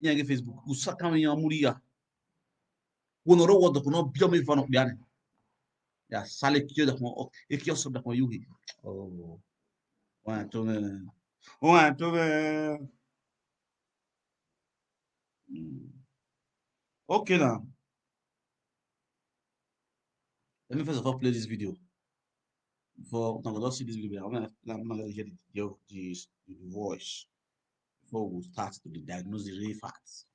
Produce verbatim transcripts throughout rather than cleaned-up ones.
Nyage Facebook. Usaka mi ya muri ya. Wono ro wodo kono bio mi vano biane. Ya sale kio da kono, ok. E kio so da kono yuhi. Oh. Wa to me. Wa to me. Hmm. Okay now. Let me first of all play this video. Before, now let's see this video. I'm gonna, I'm gonna hear the, the, the, the voice before we start to diagnose the real facts.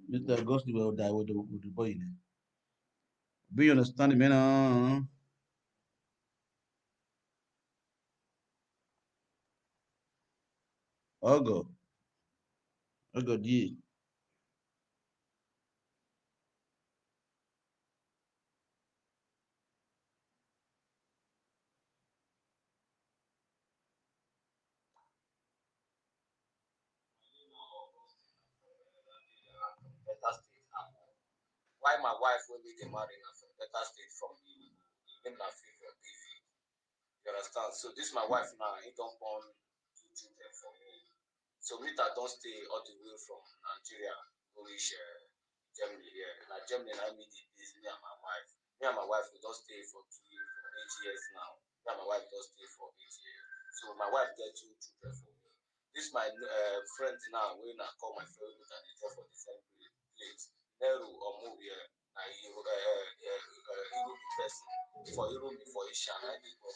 Mister Gospel will die with the, with the boy in it. Do you understand me now? Ogo. Ogo di. Better state and why my wife wey me dey marry na from better state from me. Im name na Favour David. You understand? So this my wife now, he don born two children for me. So me I don stay all the way from Nigeria go reach uh, Germany here. Na Germany na me dey base, me and my wife. Me and my wife we don stay for two years, for eight years now. Me and my wife don stay for eight years. So my wife get two children for me. This my uh, friend now, wey na call my friend, wey I dey drop for the same place. Nero or Movie, na Euro, uh, uh, uh, Europe person. For Europe, for Asia, na dey go.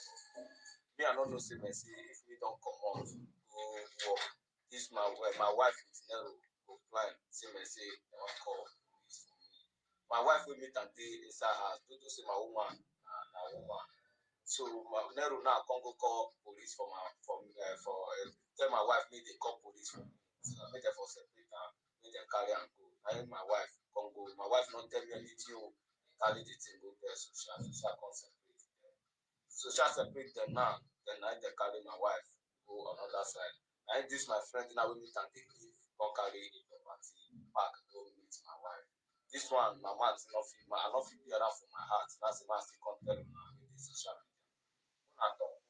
Me, I no know say me say if me don comot go work, this my wife, my wife with Nero go plan say me say they wan call police for me. My wife wey meet am dey inside house, due to say my woman na na woman. So my, Nero now come go call police for my for uh, for uh, tell my wife make they call police for me. So make dem for separate am, make dem carry am go. Na him my wife come go. My wife no tell me anything o. He carry the thing go tell social, social come separate them. Social separate them now. Then na him dem carry my wife go another side. Na him this my friend now wey meet am dey give come carry him property back go meet my wife. This one, my mouth no fit, my, I no fit bear am for my heart. That's the man still come tell una in this social media. Una talk.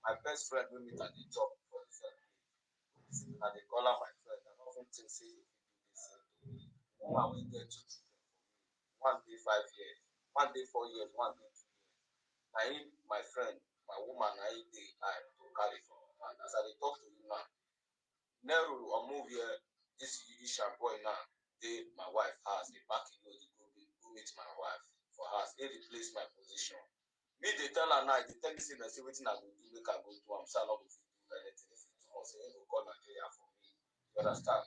My best friend wey meet am dey chop for the same place. Say una dey call am my friend. I no even think say he fit do this thing to me. Woman wey get two children for me. One dey five years, one dey four years, one dey two years. Na him, my friend, my woman, na him dey I to carry for my hand. As I dey talk to you now, Nero or Movie, this Isha boy now, dey my wife house. He pack him load, he go be, go meet my wife for house. He replace my position. Me dey tell am now, he dey tell me say, "Na say wetin I go do, make I go do am, so I no go fit do anything." If he do am, say he go call Nigeria for me. You understand?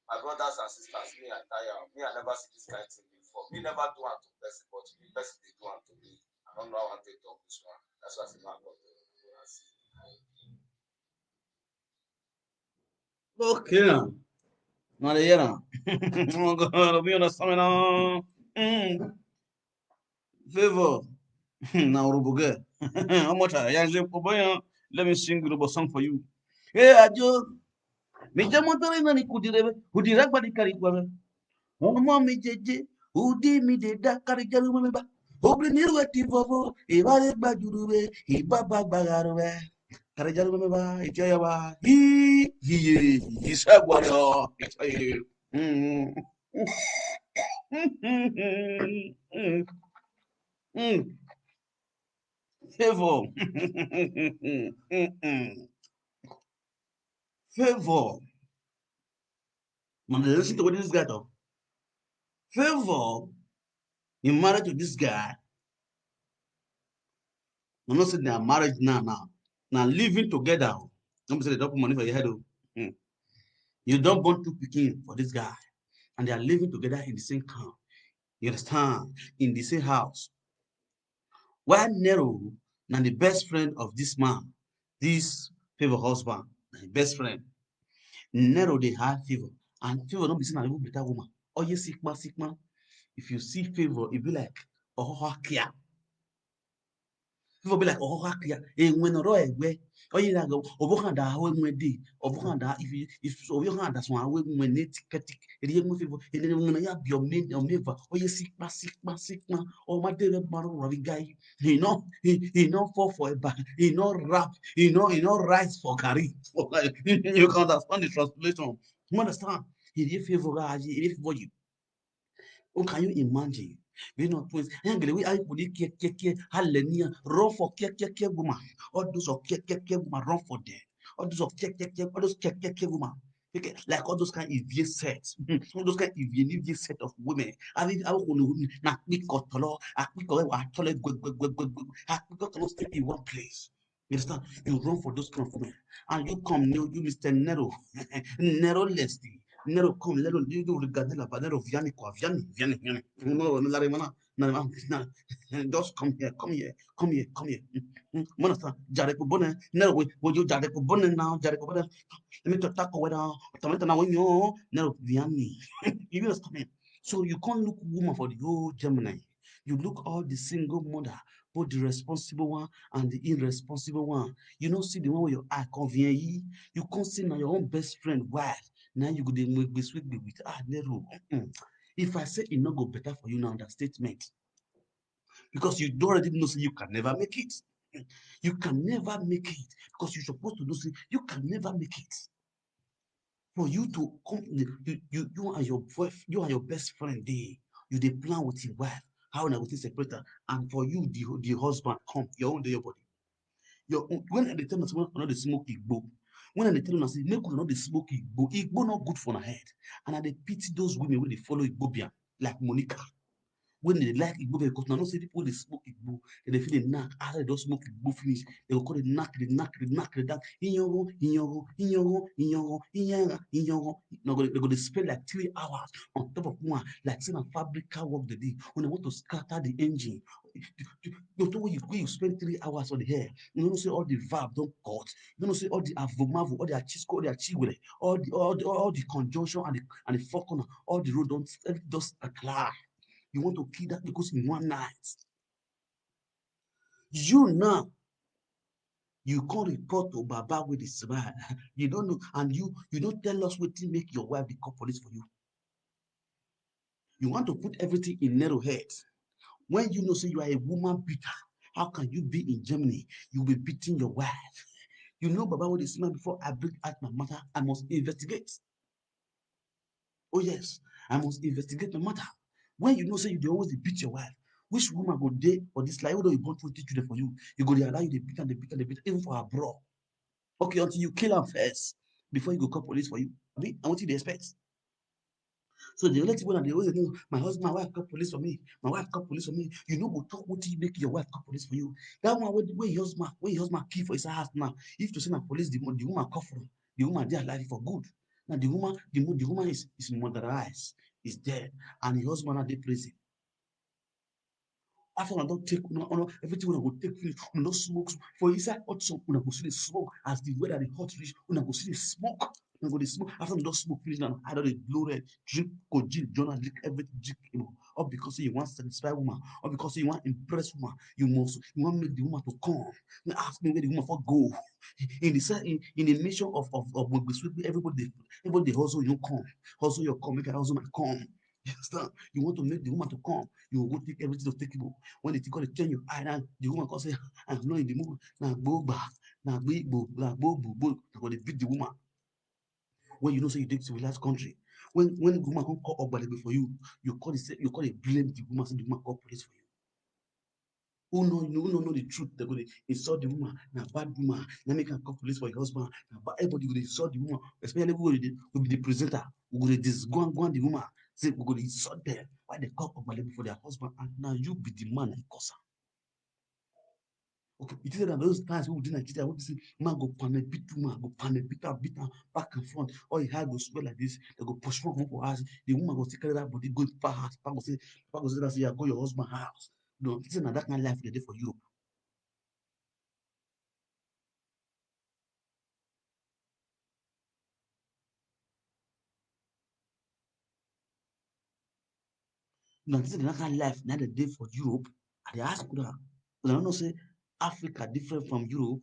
My brothers and sisters, me I tire. Me I never see this kind thing before. Me never do am to person, but me person dey do am to me. I don't know how I take talk this one. That's why I say my God. Okay now. Now they hear now. Oh God, you understand me now? Mm. Favour. Na Urhobo girl. How much I ya je ko boyan? Let me sing Urhobo song for you. Hey Ajo. Mi je mo tore na ni kudire be. Kudire gba di kari gba be. Ọmọ mi jeje. Udi mi de da kari jaru me ba. Obìnrin ni ruwe ti vovo. Ibare gba juru be. Ibaba gba garu be. Kare jaru me ba, ije ya ba. Hi, hi, hi, hi, sa gwa do. Mm. Mm. Favour. Mm-mm. Favour. Now dey listen to what this guy talk. Favour, you married to this guy. You know say they are married now, now. Now living together. Don't say they don't put money for your head. Oh. Hmm. You don't born two pikin for this guy. And they are living together in the same camp. You understand? In the same house. Why Nero na the best friend of this man, this Favour husband, na him best friend. Nero dey hide Favour, and Favour no be say na even better woman. Oye sikpa sikpa. If you see Favour, e be like ohoho akia. People be like, oh, hakia, eh, when ro egbe. Oh, you know, obo kan da we when dey, obo kan da, if you, if obo kan da so we when ne tiketik, e dey mo favor, e dey mo na ya be your main, your main. Oh, you sick, sick, sick, oh, my dear, man, ravi guy. He no, he, he no fall for a back, he no rap, he no, he no rise for Gary. You can understand the translation. You understand? He dey favor God, he dey favor you. Oh, can you imagine? We not twins. Angry, we are put it, kia, kia, kia, hallelujah. Run for kia, kia, kia woman. All those of kia, kia, kia woman, run for them. All those of kia, kia, kia, all those kia, kia, kia woman. Okay, like all those kind of V A set. All those kind of V A, V A set of women. I mean, I want to na pick up tolo, I pick up, I tolo, go, go, go, go, go, I pick up tolo, stay in one place. You understand? You run for those kind of women. And you come, you, you Mister Nero. Nero Leslie. Nero come, Nero, you do regard la, but Nero Vianney, kwa, Vianney, Vianney, Vianney. No, no, no, no, no, no, no, no, just come here, come here, come here, come here. Mm, mm, you understand? Jare ko bone, Nero, we, we, you jare ko bone now, jare ko bone. Let me to talk whether, Tamata now, you know, Nero Vianney. You understand me? So you can't look woman for the whole Germany. You look all the single mother, both the responsible one and the irresponsible one. You don't see the one with your eye convenient. You can't see now your own best friend wife. Now you go dey make this week with, ah, Nero. Mm-mm. If I say it not go better for you now, understatement. Because you don't already know say you can never make it. You can never make it because you're supposed to know say you can never make it. For you to come, you, you, you and your wife, you and your best friend dey, you dey plan with your wife how una go take separate am, and for you, the, the husband come, your own dey your body. Your own, when I dey tell una say make una no dey smoke igbo, when I dey tell una say make una no dey smoke igbo, igbo no good for una head, and I dey pity those women wey dey follow igbo bia like Monica. When they like igbo, because now no say people dey smoke igbo, they dey feel dey knack. After they don smoke igbo finish, they go come dey knack, dey knack, dey knack, dey knack. Iyango, iyango, iyango, iyango, iyango, iyango. They go, they go dey spend like three hours on top of one, like say na fabrica work dey dey. When they want to scatter the engine, you, you, you, you, when you, when you spend three hours on the hair, you know say all the valve don cut. You know say all the avomavo, all the achisco, all the achiwele, all the, all the, all the conjunction and the, and the four corner, all the road don, everything don scatter. You want to kill that because in one night. You now, you come report to Baba with a smile. You don't know, and you, you don't tell us wetin make your wife dey call police for you. You want to put everything in narrow head. When you know say you are a woman beater, how can you be in Germany? You be beating your wife. You know, Baba, what is man, before I bring out my matter, I must investigate. Oh yes, I must investigate the matter. When you know say you dey always dey beat your wife, which woman go dey for this life? Even though you born twenty children for you, you go dey allow you dey beat am, dey beat am, dey beat am, even for abroad. Okay, until you kill am first before you go call police for you. Abi, na wetin you dey expect? So the only thing wey I dey always know, my husband, my wife call police for me. My wife call police for me. You no go talk wetin make your wife call police for you. That one wey, wey your husband, wey your husband kill for inside house now. If to say na police, the, the woman call for am, the woman dey alive for good. Now the woman, the, mo- the woman is, is murderized, is dead, and the husband now dey prison. After una don take una, una, everything una go take finish, una don smoke for inside hot sun, una go still dey smoke. As the weather dey hot reach, una go still dey smoke. Una go dey smoke. After una don smoke finish now, I don dey blow red, drink codeine, journal, drink everything, drink, you know, all because say you wan satisfy woman, all because say you wan impress woman, you must, you wan make the woman to come. Now ask me where the woman for go. In the se- in, in the mission of of of Mugbe Sweet, everybody dey, everybody dey hustle you come, hustle your come, make I hustle my come. You understand? You want to make the woman to come, you go take everything to take it. When the thing come dey turn your eye now, the woman come say, "I'm not in the mood." Na gbogbo, na gbogbo, na gbogbo, gbogbo. You go dey beat the woman. When you know say you dey civilized country, when when the woman come call Ogbalebe for you, you call the, you call dey blame the woman, say the woman call police for you. Who know, who no know the truth? They go dey insult the woman. Na bad woman. Na make am call police for your husband. Na bad, everybody go dey insult the woman, especially we go dey, we be the presenter. We go dey disgwangwan the woman. Say we go dey insult them. Why they call Ogbalebe for their husband? And now you be the man that cause am. Okay, you think that those times we dey Nigeria, we say man go panel beat woman, go panel beat am, beat am back and front. All your hair go swell like this. They go push one for house. The woman go still carry that body go far house. Papa go say, papa go say that say, "Yeah, go your husband house." No, you think na that kind of life dey dey for Europe? Na this na that kind of life na dey dey for Europe. I dey ask una, una no know say Africa different from Europe.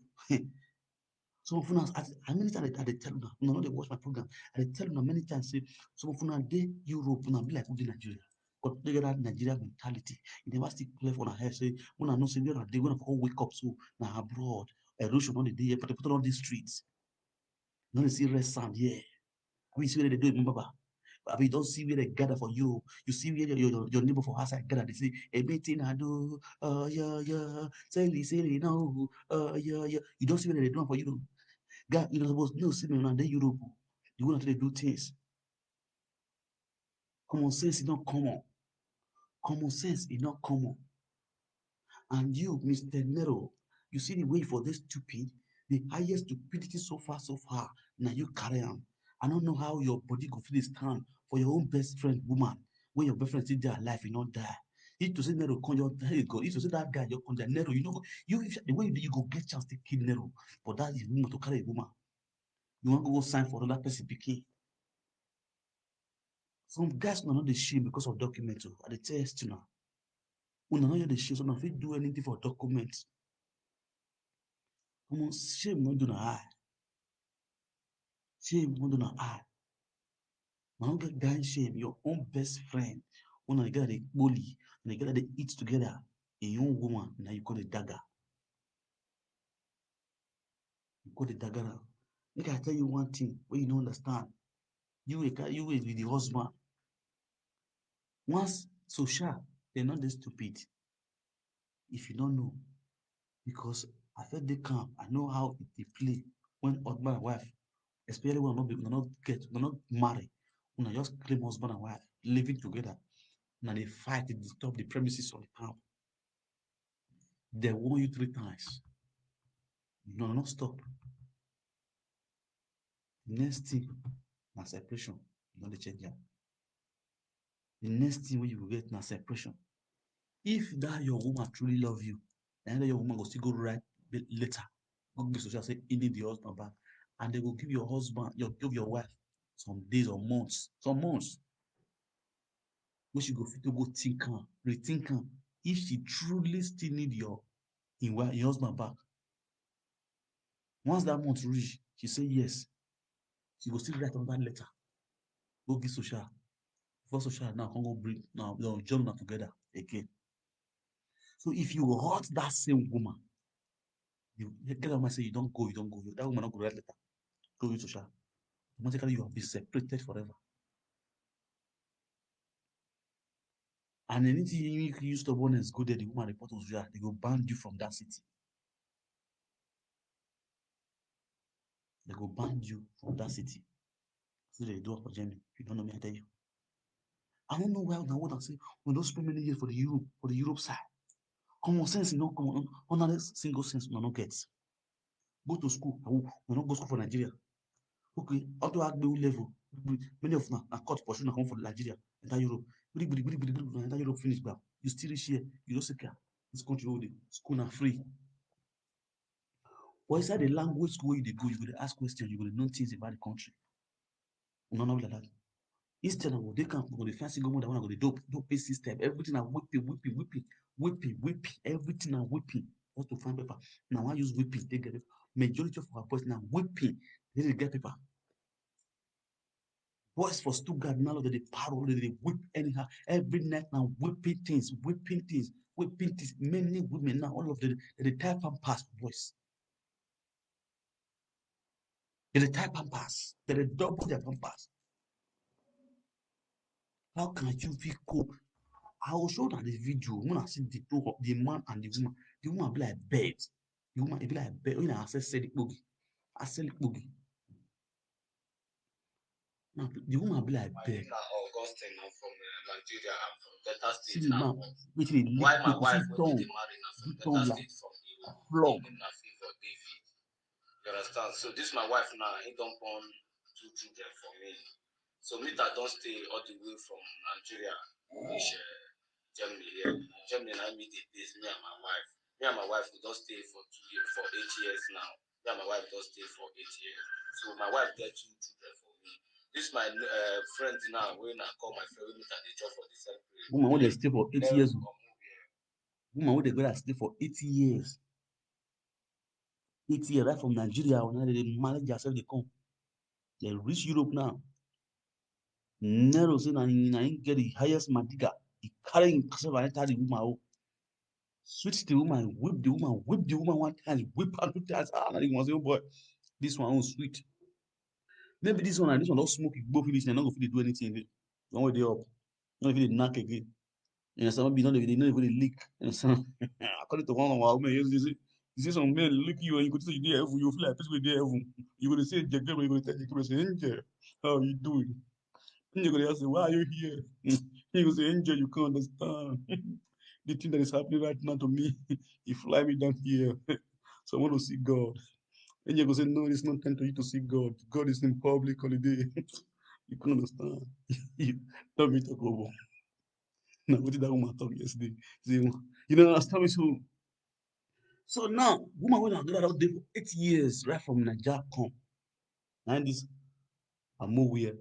Some of una, I, I many times I, I dey tell una, una no dey watch my program. I dey tell una many times say some of una dey Europe, una be like who dey Nigeria. But they get that Nigeria mentality. You never still clear for una head say, una know say where una dey, when una come wake up so, na abroad. Erosion no dey dey here, but they put on all these streets. No dey see red sand here. Abi you see where they do it, Baba? Abi you don see where they gather for you? You see where your, your, your neighbor for outside gather, they say, "Everything I do, oh yeah, yeah, sell it, sell it now, oh yeah, yeah." You don see where they do am for you? Guy, you no suppose know, see me now, dey Europe. You go dey do things. Common sense is not common. Common sense is not common. And you, Mister Nero, you see the way for this stupid, the highest stupidity so far, so far, now you carry am. I don't know how your body go fit stand for your own best friend woman when your best friend still dey alive, you not die. If to say Nero come your, hey God, if to say that guy your come there, Nero, you know, you, if, the way you go get chance to kill Nero, but that is woman to carry a woman. You want to go sign for another person pikin. Some guys una no dey shame because of document o. I dey tell you now. Una no dey shame, so una fit do anything for document. Omo, shame no do na eye. Shame no do na eye. Una no get dying shame. Your own best friend, una dey gather dey kpoli, una dey gather dey eat together. A young woman, na you call a dagger. You call the dagger. Make I tell you one thing wey you no understand. You wey you wey be the husband. Once social, they not dey stupid. If you don't know, because I felt they come, I know how it dey play when husband and wife, especially when not be, not get, not marry, when I just claim husband and wife living together, now they fight to disturb the premises of the camp. They warn you three times. You no no stop. The next thing na separation. You no dey change am. The next thing wey you go get na separation. If that your woman truly love you, and that your woman go still go write letter, go give social say he need the husband back, and they go give your husband, your give your wife some days or months, some months. Wey she go fit to go think am, rethink am, if she truly still need your im wife, im husband back. Once that month reach, she say yes, she go still write another letter, go give social. Before social now come go bring now, dem join una together again. So if you hurt that same woman, you get that woman say you don go, you don go, that woman no go write letter, go give social. Automatically you have been separated forever. And anything you use stubbornness go there, the woman report to social, they go ban you from that city. They go ban you from that city. So they do am for Germany. You don't know me, I tell you. I don't know why una would say we don spend many years for the Europe, for the Europe side. Common sense, you know, common, honest, single sense, una no get. Go to school, I will, una no go school for Nigeria. Okay, up to Agbewu level, many of una na court pursue una come for Nigeria, enter Europe. Bri, bri, bri, bri, bri, una enter Europe finish, bam. You still reach here, you no secure. This country wey we dey, school na free. For inside the language school wey you dey go, you go dey ask question, you go dey know things about the country. Una no be like that. Instead, una go dey camp, una go dey find single mother, una go dey dope, dope system. Everything na whipping, whipping, whipping, whipping, whipping. Everything na whipping. Just to find paper. Na wan use whipping take get paper. Majority of our boys na whipping dey dey get paper. Boys for Stuttgart now, they dey parol, they dey whip anyhow. Every night na whipping things, whipping things, whipping things. Many women now, all of them, they dey tie pampers for boys. They dey tie pampers, they dey double their pampers. How can you fit cope? I will show una the video. Una see the two, the man and the woman. The woman be like bird. The woman, e be like bird. Una access sell the kpogi. I sell the kpogi. Now, the woman be like bird. My name na Augustine. I'm from uh, Nigeria. I'm from Delta State. See the man, wetin dey lick people, see tongue, see tongue like flog. You understand? So this my wife now, he don born two children for me. So me too, I don stay all the way from Nigeria reach uh, Germany here. Germany na me dey base, me and my wife. Me and my wife we don stay for two years, for eight years now. Me and my wife don stay for eight years. So my wife get two children for me. This my uh, friend now, wey I call my friend, wey me too I dey chop for the same place. Woman wey dey stay for eight years. Woman wey dey go stay for eight years. Eight years right from Nigeria, now they dey manage themselves, they come. They reach Europe now. Nero say na him, na him get the highest madiga. He carry himself and enter the woman. Oh, sweet the woman, whip the woman, whip the woman one time, whip her two times. Ah, na the woman say, "Oh boy, this one own sweet." Maybe this one and this one don smoke igbo finish, they no go fit dey do anything again. One way they up, no fit dey knack again. You understand? Maybe no dey, they no even dey lick. You understand? According to one of our women, you see, you see some men lick you and you go say you dey heaven, you feel like person wey dey heaven. You go dey say, "Jekebe," you go dey tell Jekebe, say, "Angel, how you doing?" And you go dey ask, "Why are you here?" You go say, "Angel, you can't understand the thing that is happening right now to me. He fly me down here. So I want to see God." And you go say, "No, it's not time for you to see God. God is in public holiday." You can't understand. You tell me to go. Now, what did that woman talk yesterday? Say, "You know, understand me so." So now, woman wey na grada don dey for eight years, right from Naija come. Na this Amowie,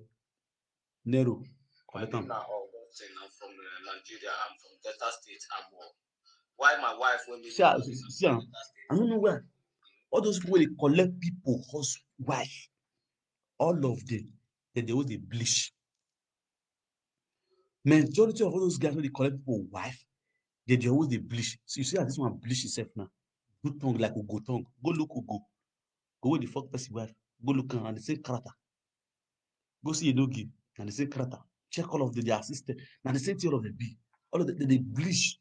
Nero, collect am. Na all thing, I'm from, uh, Nigeria. I'm from Delta State, Amo. Why my wife when me See, ah, see, see, ah, I don't know where all those people wey dey collect people husband, wife, all of them, they dey always dey bleach. Majority of all those guys wey dey collect people wife, they dey always dey bleach. So you see as this one bleach himself now. Good tongue like Ugo tongue. Go look Ugo. Go wey dey fuck person wife. Go look am and the same character. Go see Enogie and the same character. Check all of the, their system. Na the same thing all of them be. All of them, they dey bleach.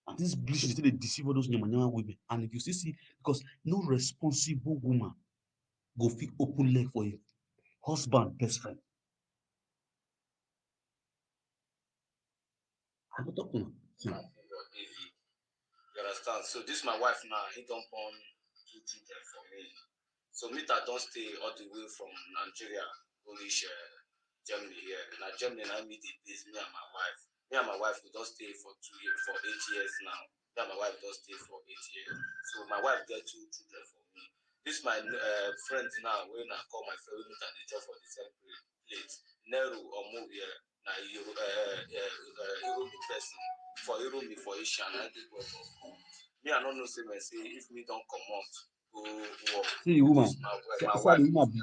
And this bleach dey still dey deceive all those nyama nyama women. And you still see, because no responsible woman go fit open leg for a husband best friend. I go talk to una. Hmm. You understand? So this my wife now, he don born two children for me. So me too, I don stay all the way from Nigeria, go reach, uh, Germany here. Na Germany na me dey base, me and my wife. Me and my wife, we don stay for two years, for eight years now. Me and my wife don stay for eight years. So my wife get two children for me. This my, uh, friend now, wey I call my friend, wey me and dey job for the same place, Nero Omo here. Na Euro, uh, uh, uh, Europe person. For Europe, me for Asia, na this boy for. Me, I no know say, man, say if me don comot, go work. See the woman. This my wife, see, my see how the wife woman be.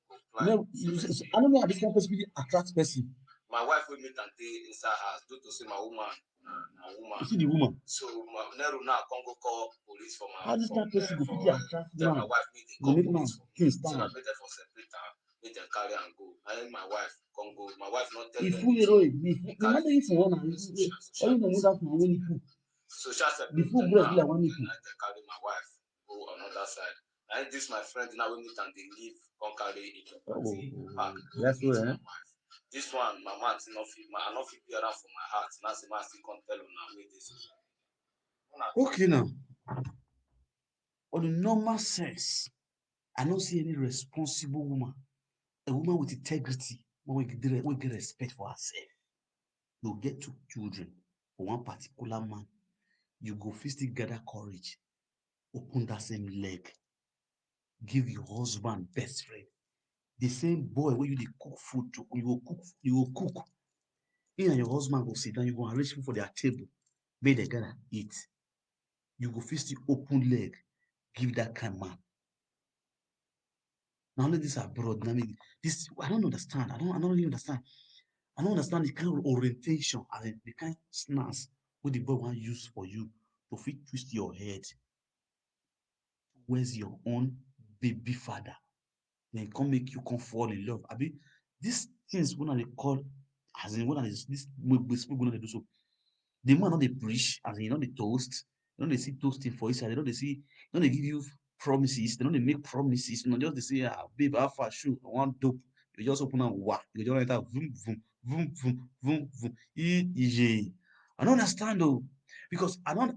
Go plan. No, you see, see, I don't know how this kind of person really attract person. My wife wey me and dey inside house, due to say my woman na, na woman. You see the woman. So my, Nero now come go call police for my, how this kind of person go fit attract man? Tell my wife make they call police for me. Things so that make dem for separate am, make dem carry am go. Na him my wife come go. My wife no tell them anything. Imagine if you want to, all you know that one when you cook. So she accept me. Before bread, like one equal. Dem carry my wife go another side. Na this my friend now wey me and dey live, come carry him property back. That's where, eh? This one, my mouth no fit, my, I no fit bear am for my heart. Now say, man, still come tell una wey dey social media. Okay now. On a normal sense, I no see any responsible woman, a woman with integrity, wey get, wey get respect for herself. You get two children for one particular man, you go fit still gather courage, open that same leg, give your husband best friend. The same boy wey you dey cook food to, you go cook, you go cook. He and your husband go sit down, you go arrange food for their table, make dem gather eat. You go fit still open leg, give that kind man. Na only this abroad, na me, this, I don't understand. I don't, I don't really understand. I don't understand the kind of orientation and the kind of stance wey the boy wan use for you to fit twist your head towards your own baby father. Then come make you come fall in love. Abi, these things wey una dey call, as in, wey una dey, this wey una dey do so, the man no dey preach, as in, he no dey toast, he no dey see toasting for inside, he no dey see, he no dey give you promises, they no dey make promises, una just dey say, "Ah, babe, how far, show, I wan dope." You just open am, wah, you just enter, vroom, vroom, vroom, vroom, vroom, vroom. E, e, I no understand o, because I no, I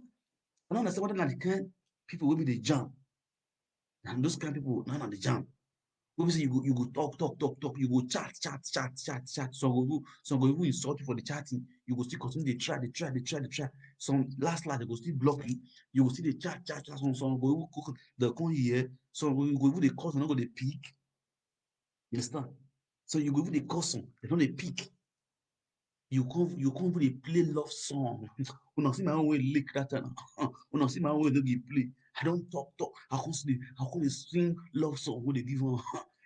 no understand whether na the kind people wey be dey jam. And those kind people, na, na the jam. Wey be say you go, you go talk, talk, talk, talk, you go chat, chat, chat, chat, chat. Some go even, some go even insult you for the chatting. You go still continue dey try, dey try, dey try, dey try. Some last, last, they go still block you. You go still dey chat, chat, chat. Some, some go even cook, they come here. Some go, go even dey call, they no go dey pick. You understand? So you go even dey call some, they no dey pick. You come, you come even dey play love song. Una see my own wey leak that time. Una see my own wey no dey play. Don't talk, talk. I can't sleep. I can't sing love song wey dey give am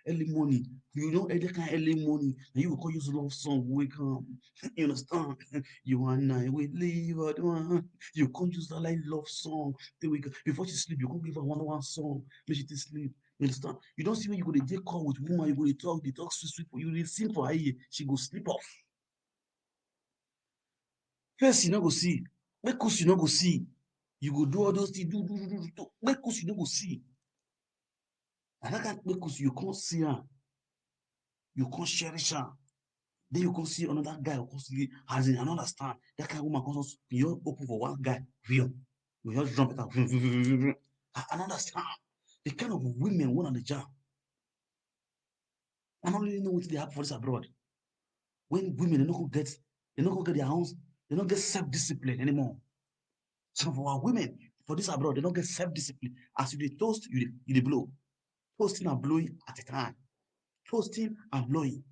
early morning. You know, early kind early morning. And you go call use love song wake am. You understand? You and I will leave. You can't use that like love song. They wake before she sleep. You can't give her one one song. Make she take sleep. You understand? You don't see when you go to take call with woman. You go to talk, they talk sweet sweet for you. They sing for her ear. She go sleep off. First, you no go see. Make you no go see. You go do all those things. Do do do do do. Make you no go see. And that kind make you can't see her. You can't cherish her. Then you can't see another guy. You can't see as in I don't understand. That kind of woman comes you open for one guy. View. You just jump it out. I don't understand the kind of women one on the job. I don't really know what they have for this abroad. When women they no go get they no go get their own, they no get self-discipline anymore. Some of our women for this abroad, they don't get self-discipline. As you dey toast, you dey, you dey blow. Toasting and blowing at a time. Toasting and blowing.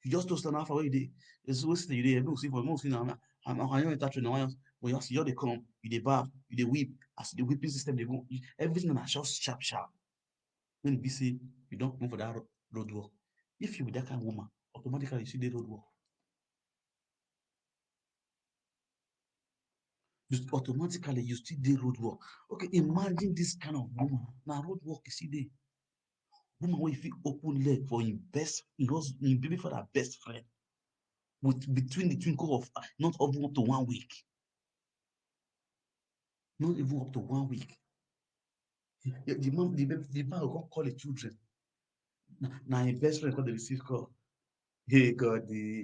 You just toast an half away you dey. It's always you dey. Everyone see for most thing. I'm I'm I'm not that now. When you see you dey come, you dey bath, you dey whip. As the whipping system dey go, you, everything na just sharp sharp. When e be say you don come for that road work, if you be that kind of woman, automatically you see the road work. You automatically you still dey road work. Okay, imagine this kind of woman. Now road work you see there. Woman where you feel open leg for your best, your baby father best friend. With between the twinkle of uh, not even up to one week. Not even up to one week. The, the man, the, the man will come call the children. Now his best friend call the receive call. Hey God, the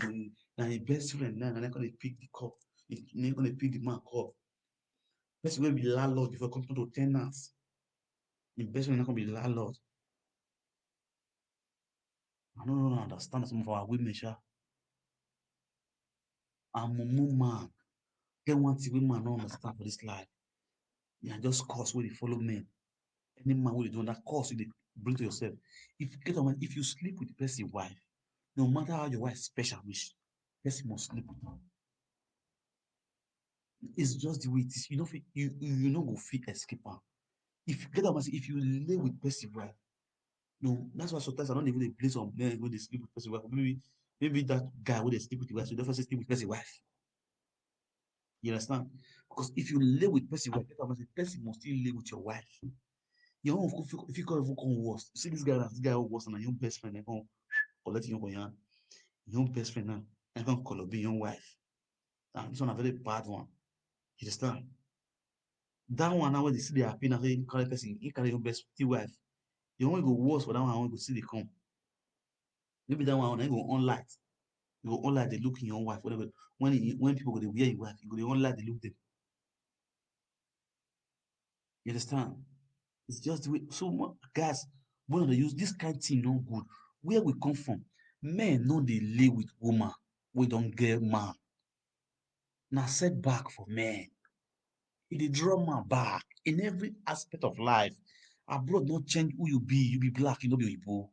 now his best friend now, now they call they pick the call. They gonna pick the man call. Person will be landlord before come to tenants. The best friend not gonna be landlord. I don't know, understand some of our women, sha. I'm a man. Get one thing women don't understand for this life. Yeah, just cause where they follow men. Any man will do that cause you bring to yourself. If get on if you sleep with the person wife, no matter how your wife special wish, person must sleep with her. It's just the way it is. You don't feel you you no go feel escape her. If you get on if you lay with person wife, no, that's why sometimes I don't even dey blame some men when they sleep with person wife. Maybe maybe that guy when they sleep with the wife, so they first sleep with person wife. You understand? Because if you lay with person wife, that person must still lay with your wife. Your own if you if you come even come worse. See this guy, this guy worse than your best friend. They come collect your hand. Your best friend now, and come call up your wife. And this one a very bad one. You understand? That one now when they see they happy now, say you carry person, you carry your best wife. You only go worse for that one when go see they come. Maybe that one when go on light. You go on light, they look in your wife, whatever. When he, when people go to wear your wife, you go on light, they look them. You understand? It's just the way. So guys, when they use this kind of thing, no good. Where we come from, men no they live with woman. We don't get man. Now setback for men. It dey draw man back in every aspect of life. Abroad not change who you be. You be black, you no be Igbo.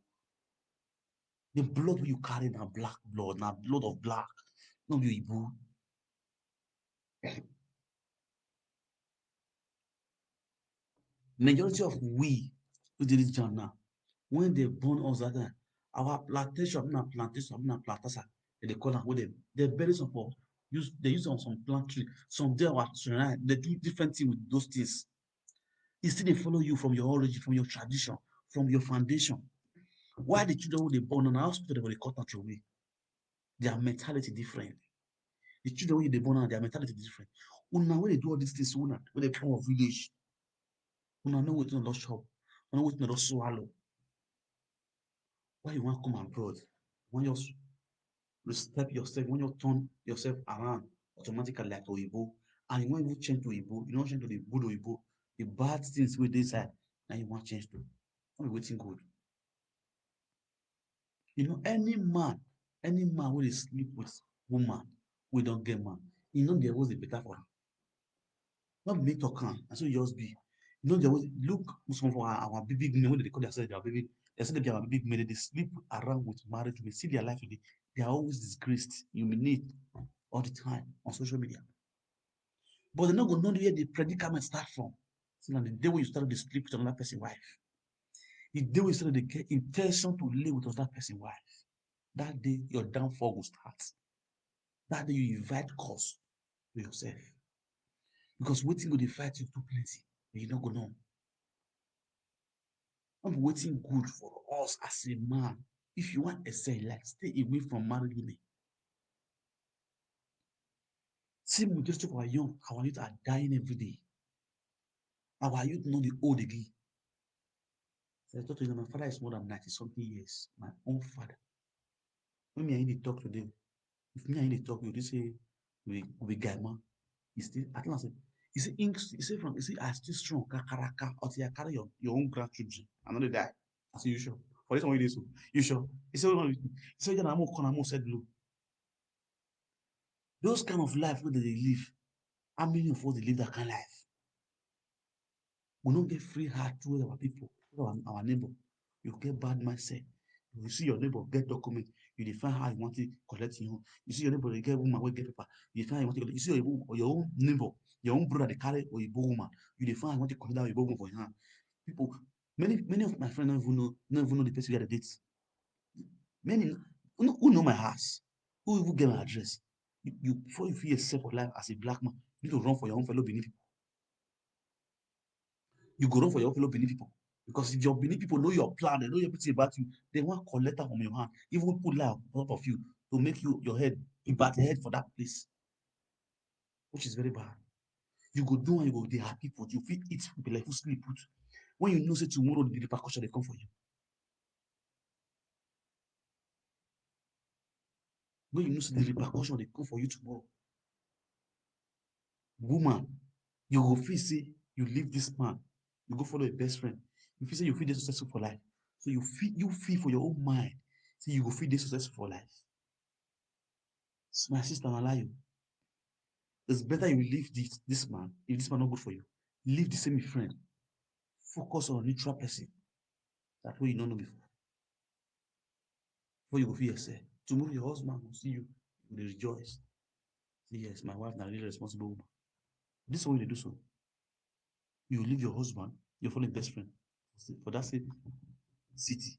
The blood you carry na black blood, na blood of black, no be Igbo. Majority of we who did this job now, when they born us that time, our plantation, na plantation, na plantasa, they call am with them. They bury some for use they use on some plant tree. Some there our shrine, they do different thing with those things. E still dey follow you from your origin, from your tradition, from your foundation. Why the children wey dey born na hospital dem go dey cut am throway? Their mentality different. The children wey dey born now, their mentality different. Una wey dey do all these things, una wey dey come of village, una know wetin una don chop, una know wetin una don swallow. Why you wan come abroad? You wan just step yourself, you wan just turn yourself around automatically like oyibo, and you wan even change to oyibo, you no change to the good oyibo, the bad things wey dey inside na you wan change to. No be wetin good. You know, any man, any man wey dey sleep with woman wey don get man, e no dey always dey better for am. No be me talk am, na so e just be. You know, they always look some of our, our big big men wey dey call themselves their baby. They say they be our big men, they dey sleep around with married women. See their life today. They are always disgraced, humiliated all the time on social media. But they no go know where the predicament start from. Now the day when you start to sleep with another person's wife, the day when you start to get intention to live with another person's wife, that day your downfall will start. That day you invite curse to yourself. Because wetin go dey fight you too plenty, and you no go know. No be wetin good for us as a man. If you wan excel in life, stay away from married women. See majority of our young, our youth are dying every day. Our youth no dey old again. So I talk to you, my father is more than ninety something years. My own father. When me and him dey talk today, if me and him dey talk, you dey say we we be guy man. He still, at last, he say, he say from, he say, I still strong, kakaraka, until I carry your, your own grandchildren. I no dey die. I say, you sure? For this one, you dey so. You sure? He say, no, he say, yeah, I'm gonna, I'm gonna set low. Those kind of life wey dem dey live, how many of us dey live that kind life? We no get free heart towards our people, towards our, our neighbor. You get bad mindset. You see your neighbor get document, you dey find how you want to collect your own. You see your neighbor dey get woman wey get paper, you dey find how you want to collect. You see your, your own neighbor, your own brother dey carry oyibo woman, you dey find how you want to collect that oyibo woman for your hand. People, many many of my friends no even know, no even know the person wey dey date. Many, who know, who know my house? Who even get my address? You, you before you fit excel for life as a black man, you need to run for your own fellow Benin people. You go run for your own fellow Benin people. Because if your Benin people know your plan, they know everything about you, they wan collect am from your hand, even put lie on top of you to make you, your head, you bat head for that place, which is very bad. You go do and you go dey happy put, you fit eat belle full sleep put. When you know say tomorrow the repercussion dey come for you. When you know say the repercussion dey come for you tomorrow. Woman, you go feel say you leave this man, you go follow your best friend. You feel say you fit dey successful for life. So you feel, you feel for your own mind say you go fit dey successful for life. S-, my sister, na lie you. It's better you leave this, this man. If this man not good for you, leave the same friend. Focus on a neutral person that way you don't know before. Before you go feel yourself. Tomorrow your husband will see you, you will rejoice. Say, yes, my wife na really responsible woman. This is what you do so. You leave your husband, your fellow best friend for that same city.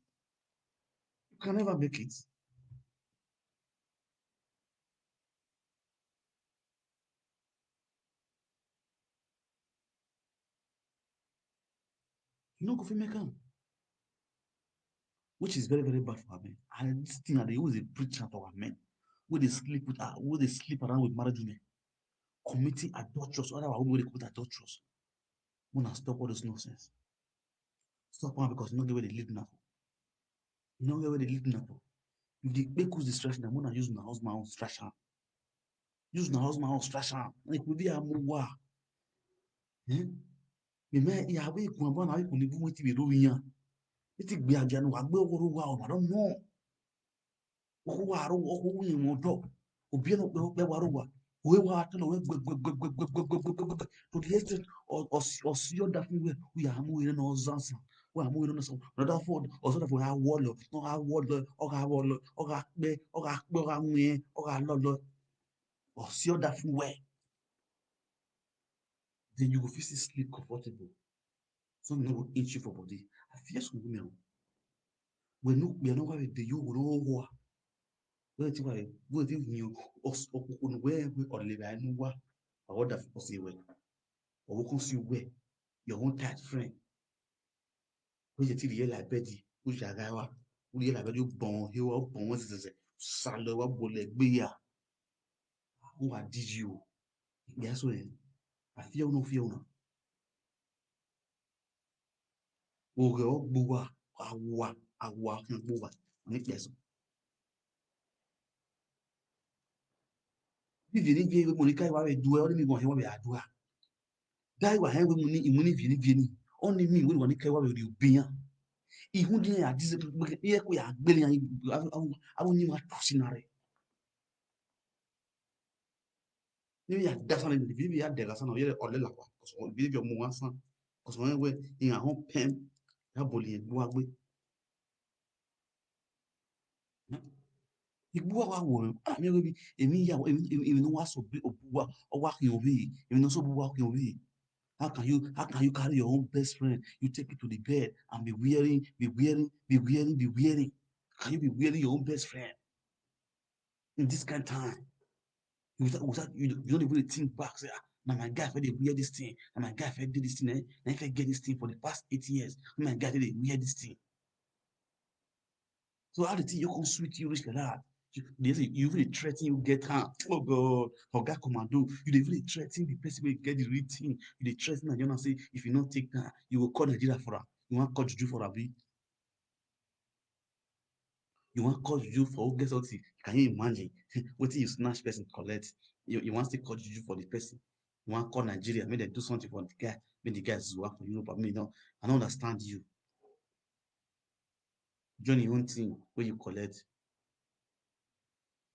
You can never make it. You no go fit make am. Which is very, very bad for our men. And this thing, I dey always dey preach am to our men. Wey dey sleep with, ah, wey dey sleep around with married women. Committing adulterous, other our women wey dey commit adulterous. Una stop all those nonsense. Stop am, because you no get where dey lead una for. You no get where dey lead una for. If the kpekus dey stress una, una use una husband own stress am. Use una husband own stress am. Like we be amuwa. Eh? Me me ya we ku aba na we ku ni bu wetin we do yan. Eti gbe aja no wa gbe okoro wa o, I don't know. Okoro wa ro, okoro ni mo do. Obi no pe pe wa ro wa. We wa to no we gbe gbe gbe gbe gbe gbe gbe gbe gbe gbe. To the extent o, o, o si o da fun we, we amu ire no zansan. We amu ire no so. Another for, o so da for ha wo lo, no ha wo lo, o ha wo lo, o ha pe, o ha pe, o ha nwe, o ha lo lo. O si o da fun we. Then you go fit still sleep comfortable. Something no go inch you for body. I fear some women o. We no, we no wa we dey yo, we no wa. We ti wa, we ti yin o, os, o, o, we, we o le ba nu wa. I order for say we. O wo kon si we. Your own tight friend. Wey dey till the year like bed, wey dey guy wa, wey dey like bed, you born, he wa born, zezeze, salo wa bole gbe ya. Who are did you? Yes, we. I fear no fear no. Oge ogbo wa, awa, awa kan gbo wa. Ni yes. Ni vini vini mo ni kai wa we du e, o ni mi gon he wa we adua. Dai wa he we mo ni, mo ni vini vini. O ni mi we wa ni kai wa we ri obiyan. Ihun di ya dize, ye ko ya gbele ya, awo ni ma to sinare. Ni ya da sana ni, ni ya de la sana, ye ole la kwa. Koso bi bi mo wa san. Koso we, in a home pen. Ya boli e gbo agbe. Igbu wa wo, ah, mi we bi, emi ya, emi, emi, emi no wa so bi obu wa, o wa ki obi, emi no so bu wa ki obi. How can you how can you carry your own best friend? You take it to the bed and be wearing, be wearing, be wearing, be wearing. Can you be wearing your own best friend in this kind of time? You without, without you, you don't even think back. Say, ah, now my guy for they wear this thing, and my guy for did this thing, eh? Now if I get this thing for the past eight years, my guy for they wear this thing. So how the thing you come sweet you reach like that? You, they say you really threaten you get harm. Oh God, Oga Commando, you dey really threaten the person wey get the real thing. You dey threaten and you know say if you not take that, you will call Nigeria for her. You want call juju for her, be? You want call juju for who get something? Can you imagine? What you snatch person collect? You, you want to call juju for the person? You want call Nigeria? Make them do something for the guy. Make the guy zuwa for Europe. I mean, no, I don't understand you. Join your own thing where you collect.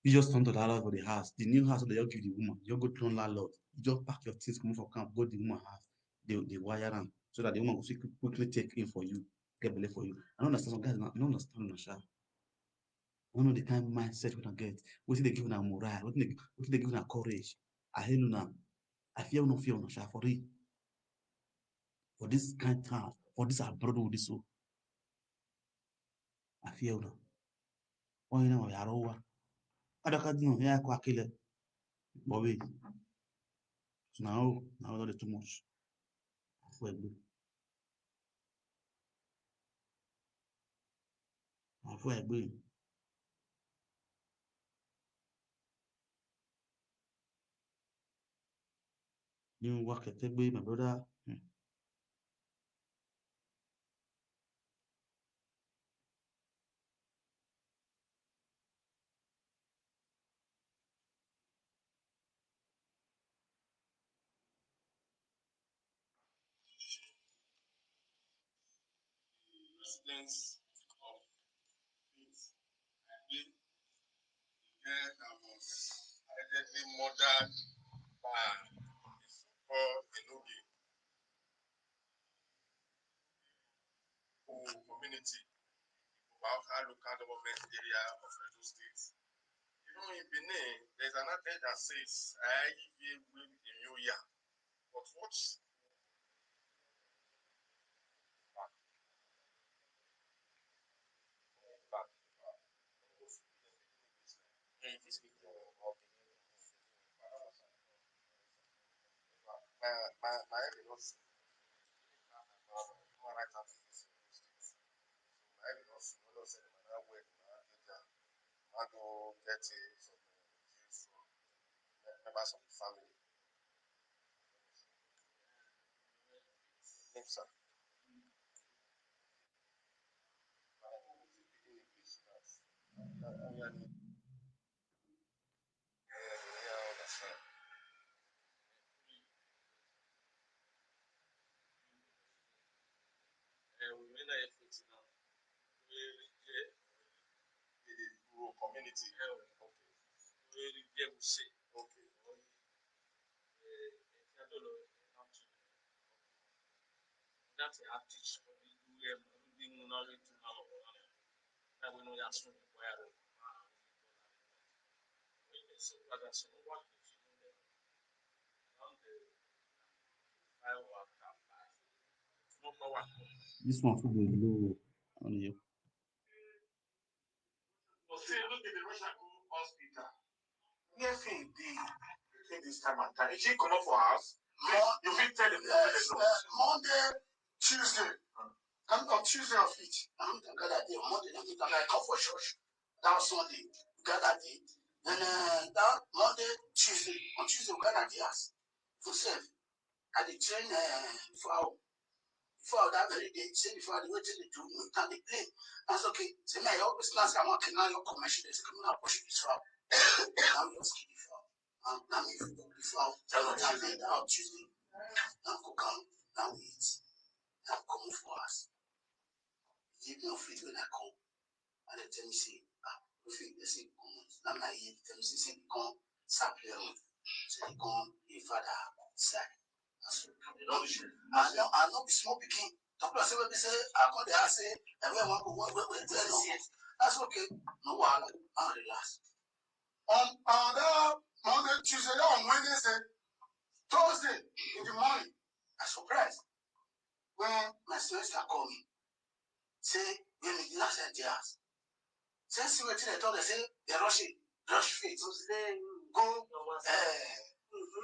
You just turn to the landlord for the house. The new house that you give the woman, you go to landlord. You just pack your things, come for camp, go to the woman house. They, they wire am so that the woman will quickly, quickly take in for you, get belle for you. I don't understand some guys. I don't understand, Nasha. I don't know the kind mindset we don't get. What they give na morale? What they, what they give na courage? I hate una. I fear no fear, Nasha, for real. For this kind of time, for this abroad with this so. I fear una. Why you know ya rowa? Adaka dino ya kwa kile. Bobby. Now, now that is too much. Afu egbe. Afu egbe. You work at egbe, my brother. Hmm. Residents of Faith, I believe the girl that was allegedly murdered by the so-called Enobi community, Obaoka local government area of Edo State. You know, in Benin, there's an adage that says, "I will in New Year." But what my my my head dey not full. Human rights activists in Edo State. So my head dey not full. All of a sudden, my now wet, my heart dey down. My go get a some views from members of the family. Name, sir. Community. Okay. Okay. This one fit dey low on you. Say, look at the Russia go hospital. Yes, indeed. Take this time and time. She come up for house. You fit tell them. Yes, uh, Monday, Tuesday. Come on Tuesday of it. I'm gonna gather there Monday. Let me come. I come for church. That Sunday, gather there. Then uh, that Monday, Tuesday. On Tuesday, we gather there. For self, I dey train uh, fowl. Fowl that very day, say before I dey wait till they do, we can dey play. That's okay. Say me, I always plan say I want to now your commercial. They say come now push this fowl. Now you just kill the fowl. And now me you cook the fowl. Tell them that day that on Tuesday. Now cook am, now we eat. Now come for us. Give me a fit when I come. And they tell me say, ah, we fit. They say come on. Now my ear tell me say say they come sap here. Say they come the father side. That's what they don't show. I know I know be small pikin. Talk about say when they say I come there, I say everyone want go wait wait wait. That's okay. No wahala. I relax. On on that Monday, Tuesday, on Wednesday, Thursday in the morning, I surprised when my semester call me. Say, when me last at the house. Say, see wetin dem talk, dem say dem rush it, rush fit. Go, eh,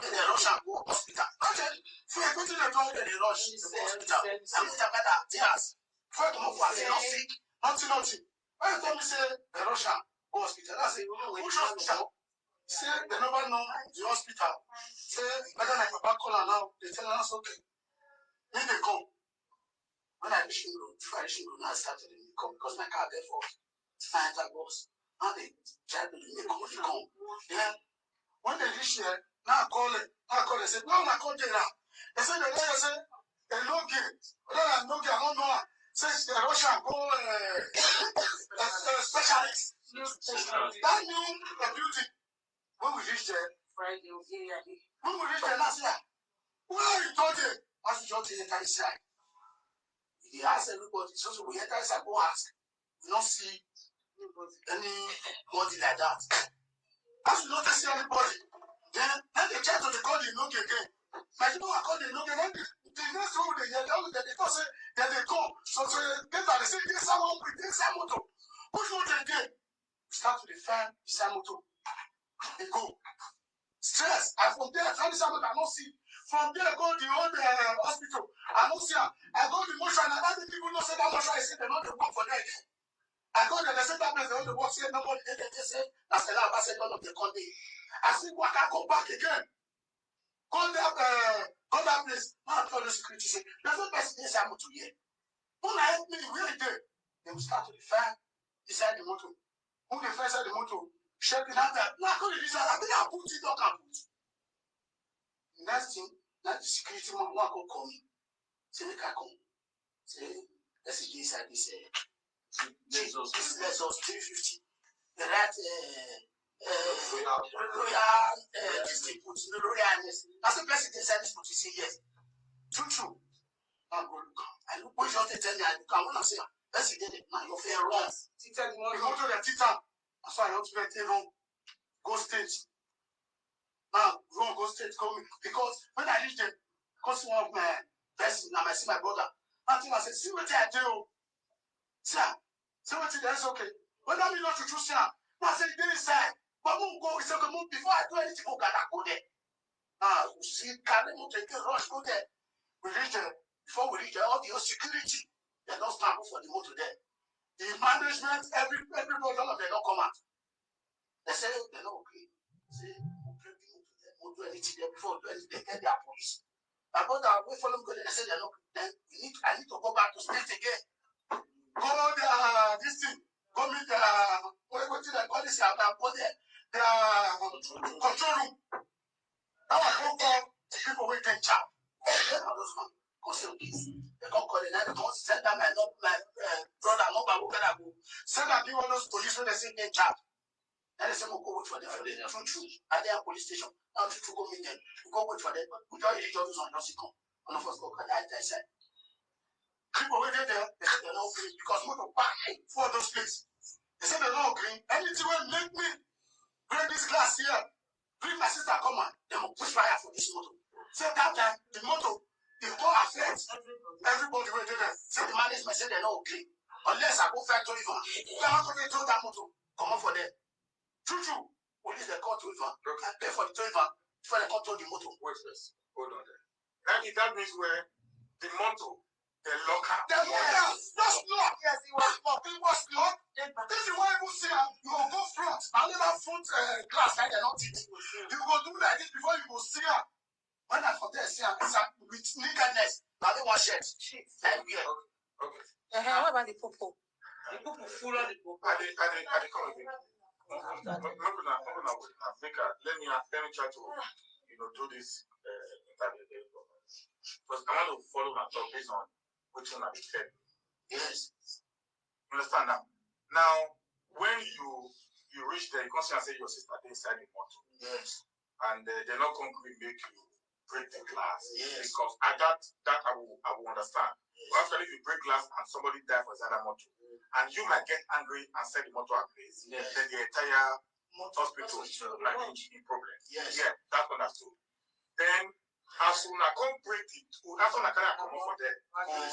make dem rush am go hospital. I say, for wetin dem talk, dem dey rush dem go hospital. I look at my dad, tears. Before I comot for house, he no sick, nothing, nothing. When he tell me say dem rush am go hospital, I say, which hospital? Say dem never know the hospital. Say whether na papa call am now, dem tell am say okay, make dem come. When I reach Ring Road, before I reach Ring Road, now I start to dey come because my car get fault. I enter bus. Now they try to dey come, dey come. Then when they reach there, now I call them. Now I call them. Say, "Where una come dey now?" They say, "They tell you say, they no get. Whether na no get, I don't know am." Say, "They rush am go, eh, eh, eh, specialist." That new, eh, building. When we reach there, Friday, okay, yeah. When we reach there, now say, "Ah, where you told them?" As we just dey enter inside, we dey ask everybody. So, so we enter inside, go ask. We no see anybody like that. As we no dey see anybody, then, then they try to dey call the no again. But you know, I call the no again. Then the, the next one they hear, they, they, they talk say, then they come. So, so they get that, they say, "This one, this one motor." Which one they get? We start to dey find beside motor. They go. Stress. And from there, I find beside motor, I no see. From there, go the old, uh, hospital. I no see am. I go the mortuary, and I tell the people no say that mortuary, say they no dey work for there again. I go there, they say that place, they no dey work, say nobody dey there. They say, that's the last, I said, none of the country. I say, "What, I go back again?" Go that, uh, go that place. Man, tell the security, say, "There's no person inside motor here. Who na help me? Where they?" They will start to dey find inside the motor. Who dey find inside the motor? Check the number. Now, go the result. I think I put it, don't can put. Next thing, now the security man, one go call me. Say, "Make I come." Say, "Let's see inside this, uh, Lexus. This Lexus three fifty. The right, uh, uh, Royal, uh, this thing put, the Royal Highness." I said, "Person dey inside this motor?" He say, "Yes." True, true. I go look am. I look, when you just tell me, I look am. When I say, "Person dey there," now you feel wrong. Tita the motor dey tita. That's why I don't feel run. Go stage. Now, run go stage, come in. Because when I reach there, come see one of my person, now I see my brother. I think I say, "See wetin I do." See am. Say wetin dey, it's okay. When I mean not to choose am, now I say, "Dey inside." But move go, it's okay, move. Before I do anything, go gather, go there. Now, you see, carry motor, take rush, go there. We reach there. Before we reach there, all the security, they don't stand for the motor there. The management, every, everybody, all of them don't come out. They say they no agree. Say, "We break the motor, they won't do anything there before, do anything, they get their police." My brother, we follow me, go there. They say they no agree. Then we need, I need to go back to state again. Go there, this thing. Go meet the, what, what did I call this? I'm going there. The control room. Now I go call the people wey dey in charge. Then I was, come say, "Please." They come call the night, come send down my num-, my, uh, brother number, we gonna go. Send am give all those police wey they say dey in charge. Then they say, "We go wait for them for there." True, true. At their police station. Now, true, true, go meet them. We go wait for them. We just reach all those ones, just come. One of us go carry eye, eye side. People wey dey there, they say they no agree because motor park for those places. They say they no agree. Anything wey make me break this glass here, bring my sister come and they will push fire for this motor. Say that time, the motor, it go affect everybody wey dey there. Say the management say they no agree. Unless I go fight Tony Van. If I go dey tow that motor, comot for there. True, true. Police, they call Tony Van. Okay. I pay for the Tony Van before they come tow the motor. Wait first. Hold on there. That, that means where the motor, they lock up. They lock up. Yes. Just lock. Yes, it was locked. It was locked. If you want to see am, you go go front. I never front, uh, glass like they not it. You go do like this before you go see am. When I for there see am, it's a, with nakedness. Na only one shirt. Everywhere. Okay. Uh-huh. What about the popo? The popo full on the popo. I dey, I dey, I dey come again. Make una, make una wait now. Make I, let me, let me try to, you know, do this, uh, interview again. Because I want to follow my talk based on what you have said. Yes. You understand now? Now, when you, you reach there, you come see and say your sister dey inside the motor. Yes. And, uh, they not come gree make you break the glass. Yes. Because at that, that I will, I will understand. Yes. But actually, if you break glass and somebody die for inside that motor, and you might get angry and set the motor ablaze, yes, then the entire motor hospital, hospital might be in problem. Yes. Yeah, that's understood. Then As una come break the, as una carry am comot for there,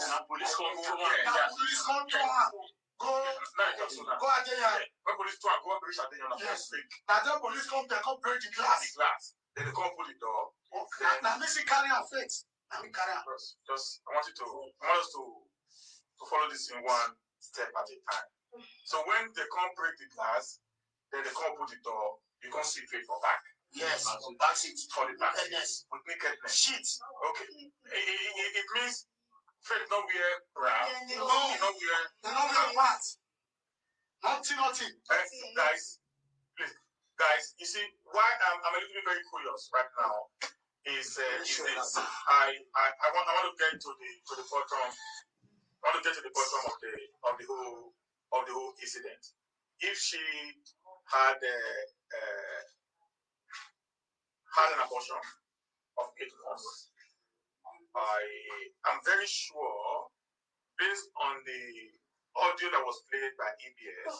na police come throw am. Na police come throw am. Go, go Adeyeye. When police throw am, go reach Adeyeye, na first thing. Na then police come there, come break the glass. The glass. Then they come pull the door. Okay. Na me see carry am first. Na me carry am. Just, just, I want you to, I want us to, to follow this in one step at a time. So when they come break the glass, then they come put the door, you come see Faith for back. Yes, for back seat. For the back seat. Nakedness. With nakedness. Shit. Okay. It, it, it, it means Faith no wear bra. No. He no wear. They no wear pants. Nothing, nothing. Eh, guys, please, guys, you see why I'm, I'm a little bit very curious right now is, uh, is this. I, I, I want, I want to get to the, to the bottom. I want to get to the bottom of the, of the whole, of the whole incident. If she had, uh, uh, had an abortion of eight months, I am very sure, based on the audio that was played by E B S,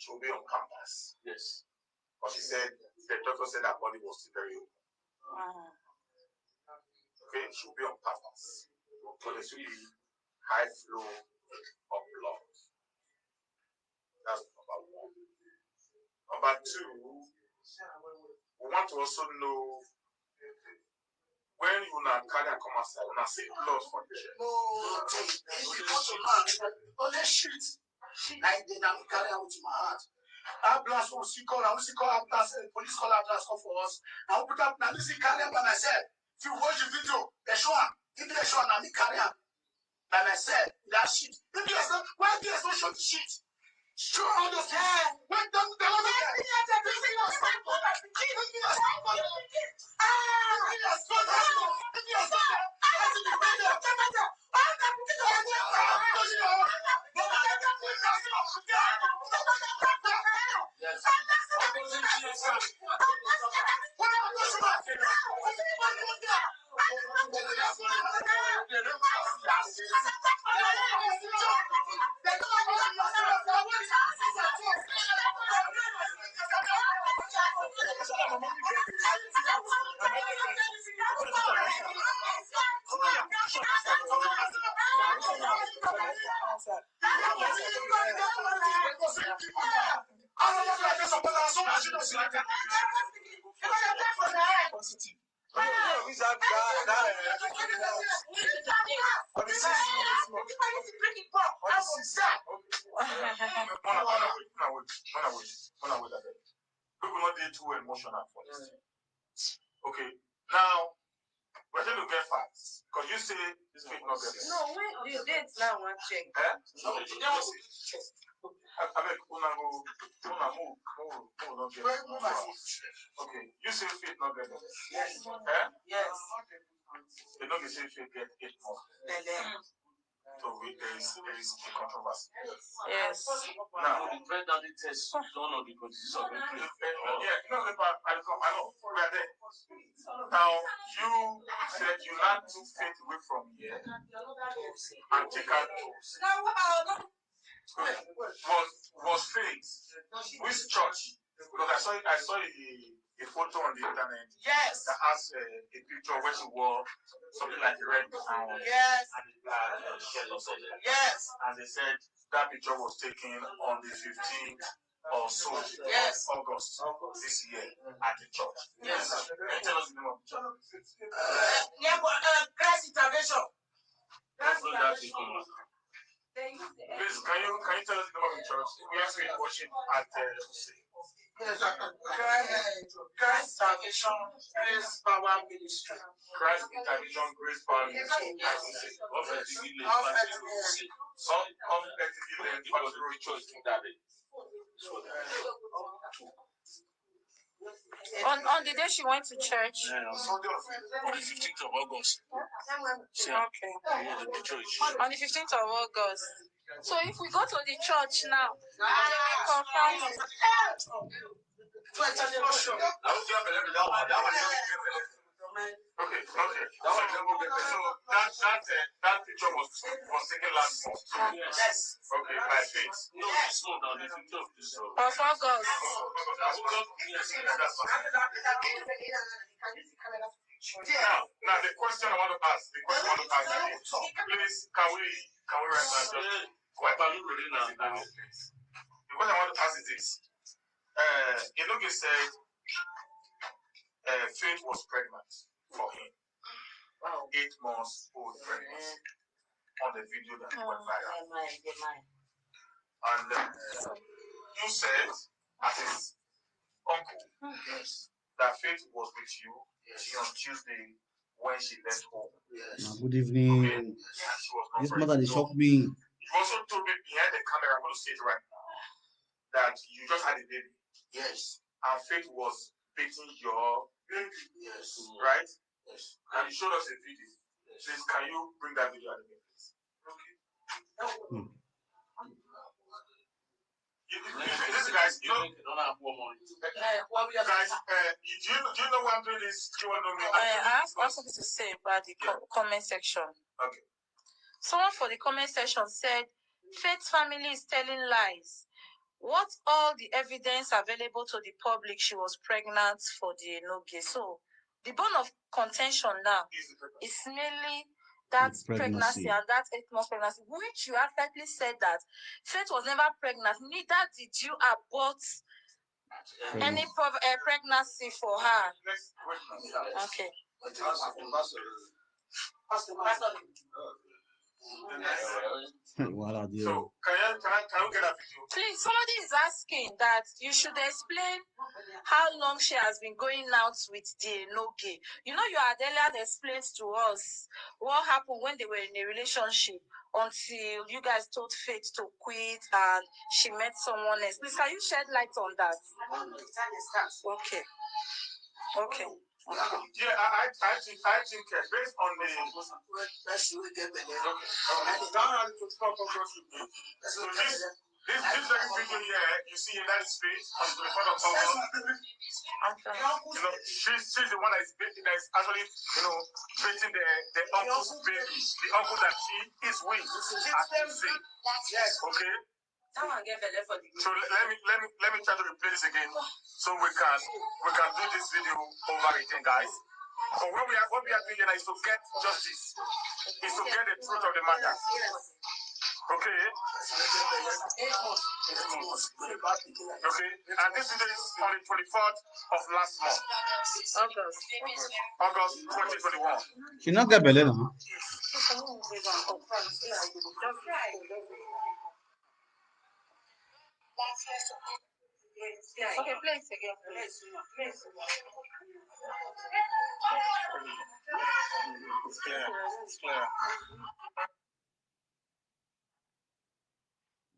she will be on Pampers. Yes. But she said the doctor said her body was still very open. Wow. Okay, she will be on Pampers. So there should be high flow of blood. That's number one. Number two, we want to also know when una carry am come outside, una see blood for the chair. No, if you come to man, only shit. Like they now carry out my heart. Ambulance will see call, I will see call ambulance, eh, police call ambulance come for us. I will put up, now me see carry am by myself. If you watch the video, they show am. If they show am, na me carry am by myself. That shit. If you are not, why you are not show the shit? Show all those things. When them, they don't know. People not dey too emotional for this thing. Okay, now we're going to get facts because you say this Faith not get. No, wait, the date now one check. Eh? No, you don't. I, I beg, una go, una move, move, move, not get. Okay, you say Faith not get. Yes. Eh? Yes. They don't say Faith get eight months. Belle. So we, there is, there is a controversy. Yes. Now, the pregnancy test done on the twenty-sixth of April. Yeah, no, no, but I know, I know. We are there. Now, you said you now took Faith away from here and take her to. Was, was Faith? Which church? Because I saw, I saw a, a photo on the internet. Yes. That has, uh, a picture where she wore something like a red gown. Yes. And a black, uh, shirt or something like that. Yes. And they said that picture was taken on the fifteenth or so, yes, of August this year at the church. Yes. Can you tell us the name of the church? Uh, yeah, but, uh, Christ Intervention. That's the church. Please, can you, can you tell us the name of the church? We have been worship at, uh, Christ, Christ Salvation Grace Power Ministry. Christ Intervention Grace Power Ministry. Off Etty Village. Off Etty Village. Off, off Etty Village. Church that day. On, on the day she went to church. Yeah, on Sunday of, on the fifteenth of August. So, okay. We went to the church. On the fifteenth of August. So if we go to the church now, they will confirm it. Okay, okay. So that, that, uh, that picture was, was taken last month. Yes. Okay, by Faith. No, this one, now, the picture of this one. Of August. Yes, yes, that's fine. Now, now the question I want to ask, the question I want to ask is, please, can we, can we write that down? Why are you reading now? Please. The question I want to ask is this. Uh, Enoge said uh, Faith was pregnant for him. Eight months old pregnant on the video that went viral. And uh, you said, as his uncle, that Faith was with you till on Tuesday when she left home. Yes. Now, good evening. Okay? And she was not This pregnant. Mother, they shock me. You also told me behind the camera, I'm going to say it right now, that you just had a baby. Yes. And Faith was beating your baby. Yes. Right? Yes. And you showed us a video. Yes. Please, can you bring that video out again, please? Okay. Hmm. You, you, you, this guys, you know, guys, uh, you, do, you, do you know why I'm doing this? Do you want to know me? Uh, I have something to say about the co- comment section. Okay. Someone for the comment section said, Faith family is telling lies. What all the evidence available to the public she was pregnant for the Enoge? So the bone of contention now is mainly that pregnancy and that eight months pregnancy, which you accurately said that Faith was never pregnant, neither did you abort any prov- uh, pregnancy for her. Okay. Wahala dey o. So, can I, can I, can we get that video? Please, somebody is asking that you should explain how long she has been going out with the Enoge. You know, you had earlier explained to us what happened when they were in a relationship until you guys told Faith to quit and she met someone else. Please, can you shed light on that? Okay. Okay. Yeah, I, I, I think, I think uh, based on the. Okay. Okay. That one is for controversy. So this, this, this very video here, you see in that space on the front of someone. You know, she's, she's the one that is beating, that is actually, you know, beating the, the uncle's baby, the uncle that she is with, as you say. Yes. Okay. That one get belle for the So le- let me, let me, let me try to replay this again, so we can, we can do this video over again, guys. But what we are, what we are doing here is to get justice, is to get the truth of the matter. Okay. Okay. And this video is on the twenty-fourth of last month, August. August twenty twenty-one. She not get belle now. Okay, play it again, please. It's clear. It's clear.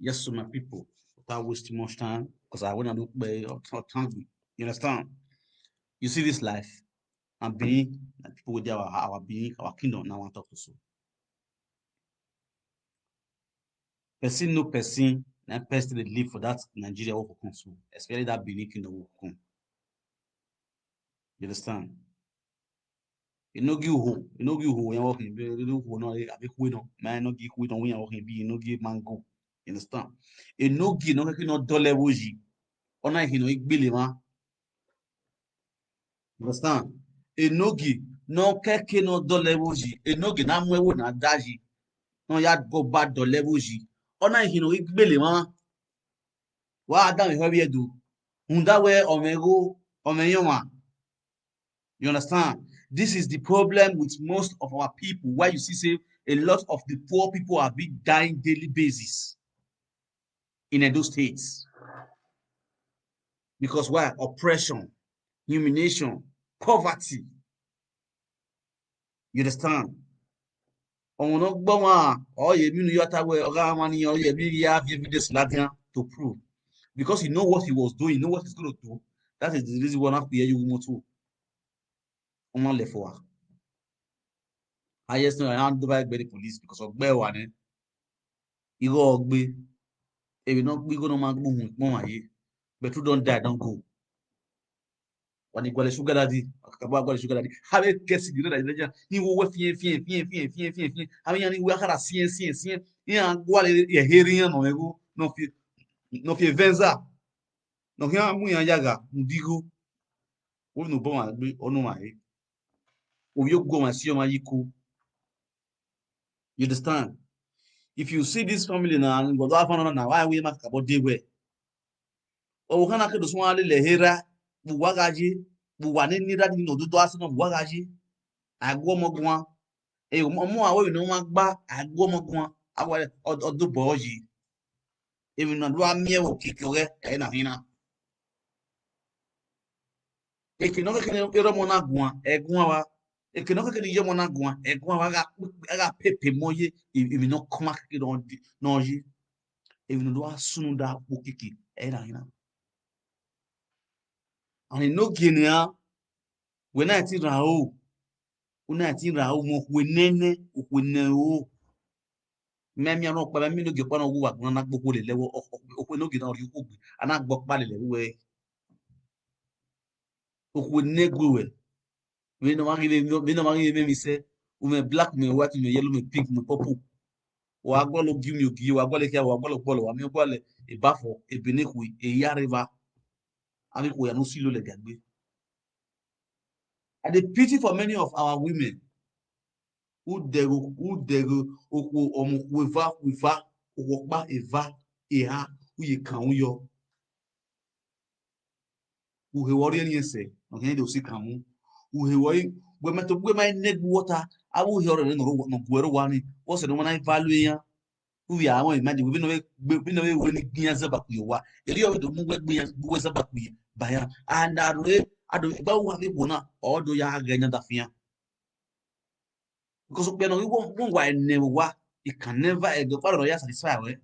Yes, so my people, without wasting much time, because I want to look by your time. You understand? You see this life, and being, and people with our, our being, our kingdom, now want to talk to so. Person no person, na person dey live for that Nigeria wey we come so, especially that Benin kingdom wey we come. You understand? Enoge ho, Enoge ho, yan wo kin be, Enoge ho no, abi kwe no, ma Enoge kwe no, yan wo kin be, Enoge mango. You understand? Enoge no, kí no dole woji. Ona kí no igbele ma. Understand? Enoge no keke no dole woji. Enoge na mwe wo na daji. No ya go ba dole woji. Ona kí no igbele ma. Wa adam he wi edu. Hunda we omego, omeyon ma. You understand? This is the problem with most of our people. Why you see say a lot of the poor people have been dying daily basis in Edo State. Because why? Oppression, humiliation, poverty. You understand? Ọmọ náà gbọ́ wọn, ọ yẹ mí nu yọ ta wẹ, ọ̀gá wọn ni ọ yẹ mí yá fi evidence ládìá to prove. Because he know what he was doing, he know what he's gonna do. That is the reason why I hear you move to. Ọmọ lẹ fọ wa. Highest no, I hand over the police because of gbẹ wa ni. Igo ogbe. Ebi no gbe go no man gbo hun pon aye. But who don't die, don't go. Wani gwale sugar daddy, akaba gwale sugar daddy. Have a guess you know that ni wo we fien fien fien fien fien fien fien. Have you any we akara sien sien sien. Ni an gwale ye heri yan no ego no fi no fi venza. No ki an mu yan yaga ndigo. Wo no bon agbe onu ma e. Oyo go ma si o ma yiku. You understand? If you see this family na, God wa fana na, why we make about dey well? O kana ke do sun ale le hera, bu wa gaji, bu wa ni ni dadi no do do asu no bu wa gaji. Agwo mo gwan. E o mo awo no ma gba, agwo mo gwan. Awo odo boji. Emi no do amie wo kikore, e na hina. Eke no ke ero mo na gwan, e gwan wa. Eke no ke yo mo na gwan, e gwan wa ga, ga pepe mo ye, emi no kuma ke no di, no yi. Emi no do asunu da wo kiki, e na hina. Ani no genia, we na ti ra o. Una ti ra o mo kwe nene, o kwe ne o. Me mi ano pa mi no ge pa no wu wa guna na gbogbo le lewo, o kwe no ge na ori ko gbe. Ana gbo pa le lewo we. O kwe ne gbe we. Mi no ma give me, mi no ma give me, mi say, u me black, me white, me yellow, me pink, me purple. Wa gbo lo give me ogi, wa gbo le kia, wa gbo lo gbo lo, wa mi gbo le e ba fo, e bene ku, e ya river. Ami ko ya no silo le gagbe. I dey pity for many of our women who dey go, who dey go, okwo omo kwe va, kwe va, okwo pa e va, e ha, u ye kan u yo. U he wori eni ese, no ke de o si kan mu. U he wori, gbe me to gbe me ne water, a u he oro no ro, no gwe ro wa ni, wo se no ma na value ya. U ya awon imagine, we no we, we no we we ni gbiyan zaba ku yo wa. Eri o do mu we gbiyan, we zaba ku yi, ba ya. And ado, ado, ba wa mi bona, odo ya ga nya da fiyan. Because pe no we won, won wa ne wa, it can never, e do pa no ya satisfy we.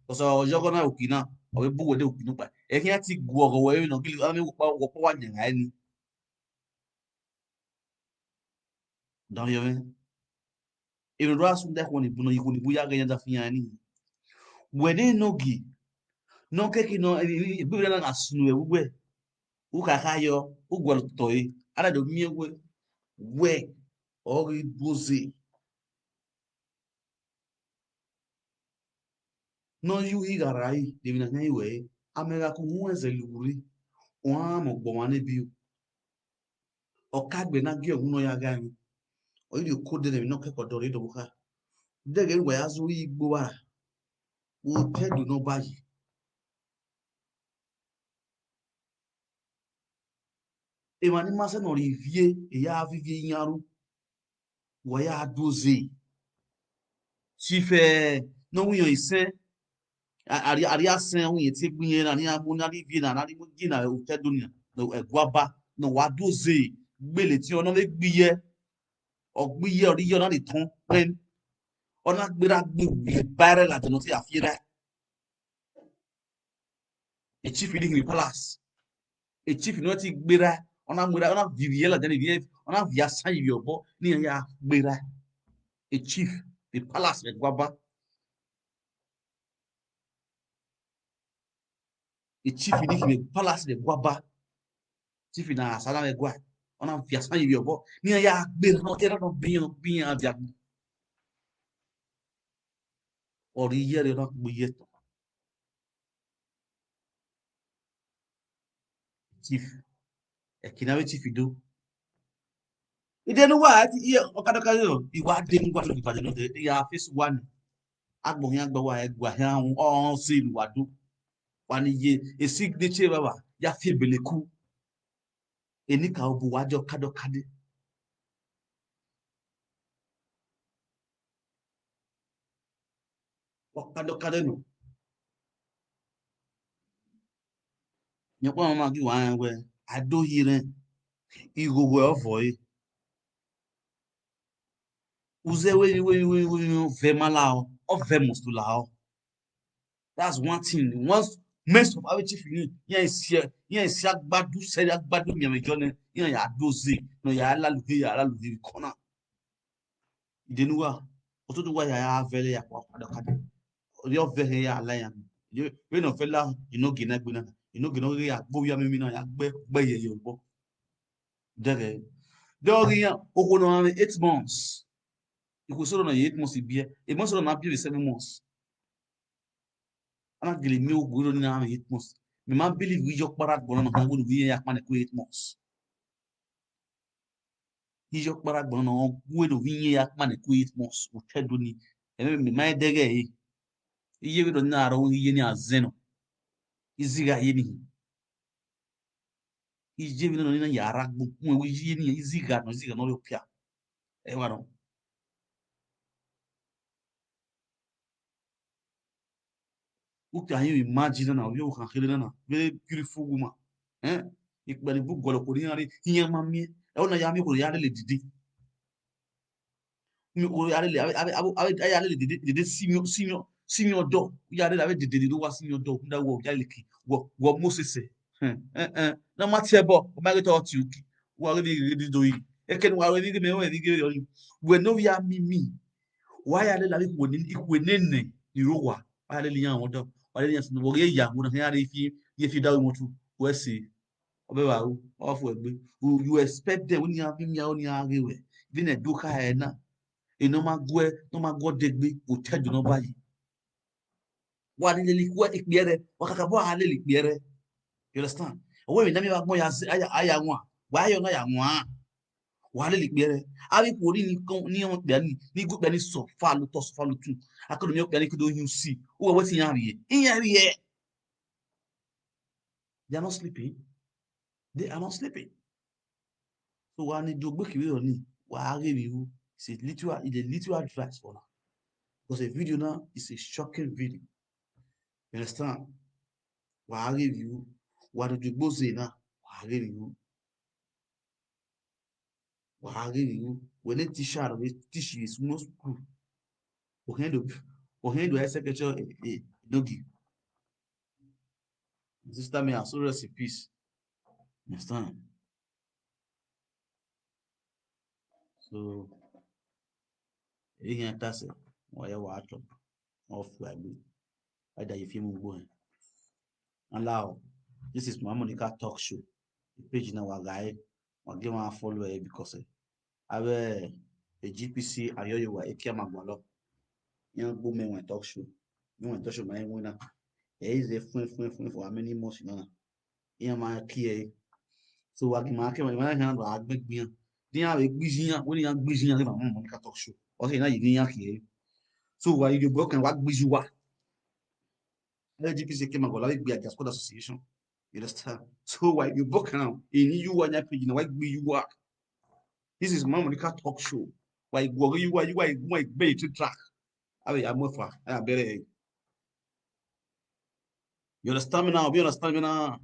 Because o jogo na okina, o we bu we de okina pa. E kiyan ti gwo go we no, kili, ami wo pa, wo pa wa nya ni. Don yo me. Even do asun da ko ni bu no, yi ko ni bu ya ga nya da fiyan ni. We de no gi. No ke ki no, e, e, bu na asun we we. U ka ka yo, u gwo to yi. Ala do mi we. We. O ri boze. No yu hi gara yi, de mi na ngai we. Amega ku mu eze luguri. Wa mo gbo wa ne bi u. O ka gbe na gi o no ya ga ni. O yi ko de mi no ke ko do ri do ka. De ge we azu yi gbo wa. Wo te du no ba yi. E ma ni ma se no ri vie, e ya vi vie nyaru. Wa ya doze. Si fe, no wi yo isen. A, ari, ari asen wi ye te gbin ye na ni amu na ri vie na, na ri mu gi na o te dunia. No, e gwa ba, no wa doze. Gbele ti o no le gbi ye. O gbi ye, o ri ye, o na le ton. Wen. O na gbera gbi, bare la de no ti a fi re. E chief ni ki palace. E chief no ti gbera, ona gbera, ona vivi yela jani vie, ona via san yi obo, ni ya gbera. E chief, the palace e gwa ba. E chief ni ki palace e gwa ba. Chief na asala e gwa. Ona via san yi obo, ni ya gbera no, era no biyan, biyan via. Ori yere no gbiye to. Chief. E kina we chief do. Ide no wa ti iye okada ka yo. Iwa de ngwa lo ba de no de. Ya face one. Agbo yan gba wa e gwa yan o si lu wa do. Wa ni ye e signature baba. Ya fi beleku. E ni ka obu wa de okada okade. Okada okade no. Nyekwa mama gi wa we. Ado hire. Igo we ovo e. Uze we we we we ve mala o. Ove must la o. That's one thing. Once most of our chief ni, ya isi, ya isi agbadu, se agbadu mi me jone, ya ya doze, no ya la luhe, ya la luhe kona. Idenuwa, otutu wa ya ya vele ya kwa kwa kade. Yo ve he ya la ya. Yo, we no vela, you know gina gbina. You know gina ya gbo ya mi mi na ya gbe gbe ye yo bo. Dege. Dogi ya, okono ame eight months. Ikusoro na eight months ibie. E months na bie seven months. Ana gili mi o guro ni na ame eight months. Mi ma believe wi jo kpara gbona na ha gulu wi ya kpane ku eight months. Ijo kpara gbon no gwe do vinye ya kmane ku it mos o tedo ni. Eme me mai dege e. Iye we do na ro iye ni azeno. Iziga ye ni. Iye we no ni na yara gbo. Mo we iye ni iziga no iziga no yo pia. E wa no. Who can you imagine now? You can hear now. Very beautiful woman. Eh? Ikpani bu golo ko ni ari iyan ma mi. E ona ya mi ko ya le didi. Mi ko ya le abi abi abi abi ya le didi didi senior senior senior do. Ya le abi didi didi wa senior do. Nda wo ya le ki. Wo wo Moses. Eh eh eh. Na ma tie bo. O ma ge to ti uki. Wa re bi re di do yi. E ke ni wa re bi me we bi ge yo. We no ya mi mi. Wa ya le la bi ko ni ko ne ne ni ro wa. Wa ya le yan won do. Wa le yan sinu wo ge ya wo na ya re fi ye fi da mo tu. We si. Obe wa o. O fu egbe. You expect them when you have him ya o ni a ge we. Bi ne do ka e na. E no ma gwe, no ma go degbe. O te ju no ba yi. Wa ni le li ku e ikpe re. Wa kaka bo a le li ikpe re. You understand? Owe mi na mi wa gbon ya aya aya won. Wa yo na ya won. Wa le li ikpe re. Abi ko ni ni kon ni won pe ni ni gu pe ni so fa lo to so fa lo tu. Akodo mi o pe ni kodo you see. O we wetin ya ri e. Iyan ri e. They are not sleeping. They are not sleeping. So wa ni do gbe kiwe oni. Wa re mi wu. It's a little it's a little advice for now. Because a video now is a shocking video. You understand? Wa re mi wu. Wa do gbo ze na. Wa re mi wu. Wa re mi wu. We ne teacher we teach is no school. O hen do o hen do e secretary e no gi. Sister me, I so rest in peace. You understand? So, e yan ta se, wa ya wa to. Off wa gbe. Ada ye fi mu gbo. Allow. This is Mama Monica Talk Show. The page na wa guy. Wa give one follow e because eh, abe a G P C ayoyo wa ekia magbalo. Yan gbo me wen talk show. Me wen talk show ma wen na. E is a fun fun fun for how many months na. Yan ma ki e. So wa ki ma ke ma na han do agbe gbiyan. Di yan we gbiyan, we yan gbiyan le Mama Monica Talk Show. O se na yi ni yan ki e. So wa you broken wa gbiyan wa. L G B T Q magbalo we gbiyan Diaspora Association. You understand? So wa you broken now. In you wa nya page na wa gbiyan wa. This is Mama Monica Talk Show. Wa you go you wa you wa you wa be to track. Abe ya mo fa. Abere. You understand me now? You understand me now?